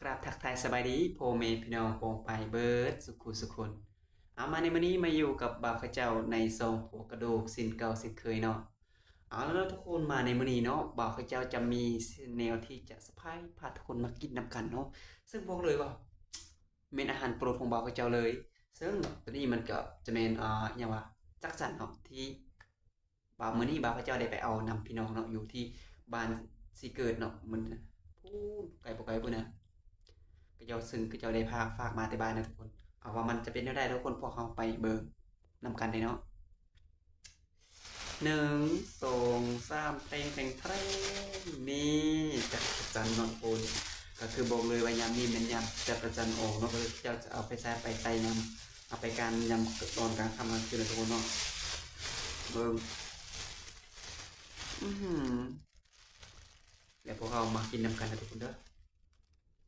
ກາບທັກທາຍສະບາຍດີພໍ່ແມ່ພີ່ນ້ອງປ້ອງປາຍເບິດສຸຂູສຸຄົນ. ເອົາ ມາໃນມື້ນີ້ມາຢູ່ກັບບ່າວເຂົາເຈົ້າໃນຊ່ອງພວກກະດູກເຊັ່ນເກົ່າເຊັ່ນເຄີຍເນາະ. ເອົາລະເນາະທຸກຄົນ ມາໃນມື້ນີ້ເນາະ ບ່າວເຂົາເຈົ້າຈະມີແນວທີ່ຈະເຊີໄພຣສ໌ພາທຸກຄົນມາກິນນຳກັນເນາະ ເຊິ່ງບອກເລີຍວ່າແມ່ນອາຫານໂປຣດຂອງບ່າວເຂົາເຈົ້າເລີຍ. ເຊິ່ງໂຕນີ້ມັນກໍຈະແມ່ນ ອ່າ ຫຍັງວ່າ ຈັກສັນເນາະ ທີ່ ບ່າວ ມື້ນີ້ບ່າວເຂົາເຈົ້າໄດ້ໄປເອົານຳພີ່ນ້ອງເນາະ ຢູ່ທີ່ບ້ານສີເກີດເນາະ ມັນພຸ້ນ ໄກບໍ່ໄກພຸ້ນນະ ເຂົາເຈົ້າ ເຊິ່ງເຂົາເຈົ້າໄດ້ພາຝາກມາແຕ່ບ້ານນະທຸກຄົນ. ເອົາ ວ່າມັນຈະເປັນແນວໃດທຸກຄົນ ພວກເຮົາໄປເບິ່ງນຳກັນເດ້ເນາະ. ໜຶ່ງ ສອງ ສາມ ແທງ ແທງ ແທງ ນີ້ ຈັກກະຈັນເນາະທຸກຄົນ. ກໍຄືບອກເລີຍວ່າຍຳນີ້ແມ່ນຍຳຈັກກະຈັນອອກເນາະ ກໍຄືເຂົາເຈົ້າຈະເອົາໄປໃສ່ ໄປໃສ່ຍຳ ເອົາໄປການຍຳຕອນກາງຄ່ຳກາງຄືນນະທຸກຄົນເນາະ. ເບິ່ງ ອືຫື ແລ້ວພວກເຮົາມາກິນນຳກັນນະທຸກຄົນເດີ.